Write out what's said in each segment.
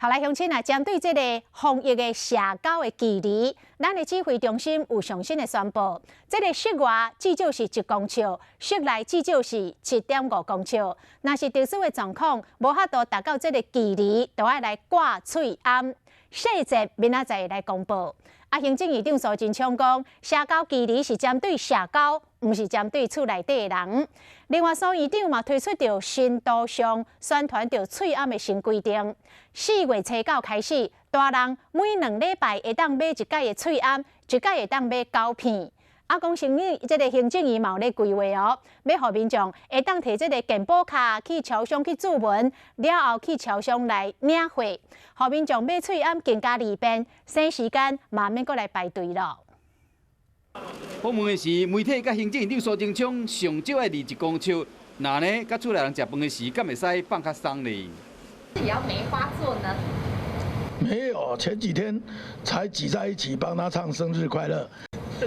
好來，鄉親啊，針對這个防疫的社交的距離，咱的指揮中心有上新的宣布，這个室外至少是1公尺，室內至少是7.5公尺。若是特殊的狀況，無法度達到這个距離，就愛來掛喙罨。細節明仔載來公布。啊，行政院長蘇貞昌講，社交距離是針對社交，毋是針對厝內底的人。另外，蘇院長嘛推出著新圖像宣傳著喙罨的新規定。4月初九開始，大人每2禮拜會當買一改的喙罨，一改會當買九片。啊，講行政這个行政院嘛有咧規劃哦，欲予民眾會當提這个健保卡去超商去注文，了後去超商來領貨，予民眾買喙罨更加利便，省時間，嘛免閣來排隊咯。訪問的時，媒體佮行政院長蘇貞昌上少愛離1公尺，若呢，佮厝內人食飯的時，敢會使放較鬆咧？也要梅花座呢？沒有，前幾天才擠在一起幫他唱生日快樂。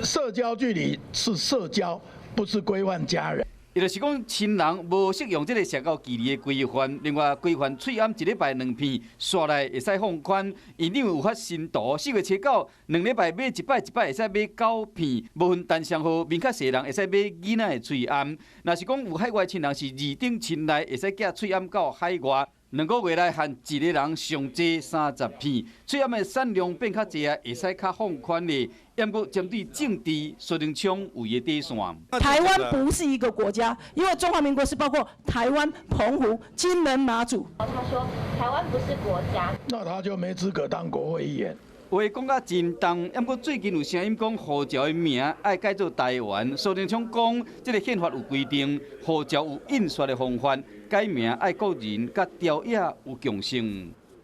社交距離是社交，不是規範家人。伊就是講親人無適用這个社交距離的規範，另外規範喙罨一禮拜兩片，紲來會使放寬。院長有發新圖，4月初九2禮拜買一擺，一擺會使買九片，無分單雙號，面較細人會使買囡仔的喙罨。若是講有海外親人是二等親來，會使寄喙罨到海外。2個月內限一个人上濟30片，喙罨的產量變較濟啊，會使較放寬的。毋過針對政治，蘇貞昌有伊的底線。台灣不是一個國家，因為中華民國是包括台灣、澎湖、金門、馬祖。他說台灣不是國家，那他就沒資格當國會議員。話講甲真重，毋過最近有聲音講護照的名愛改做台灣。蘇貞昌講，這个憲法有規定，護照有印刷的方法，改名愛國人佮朝野有共識。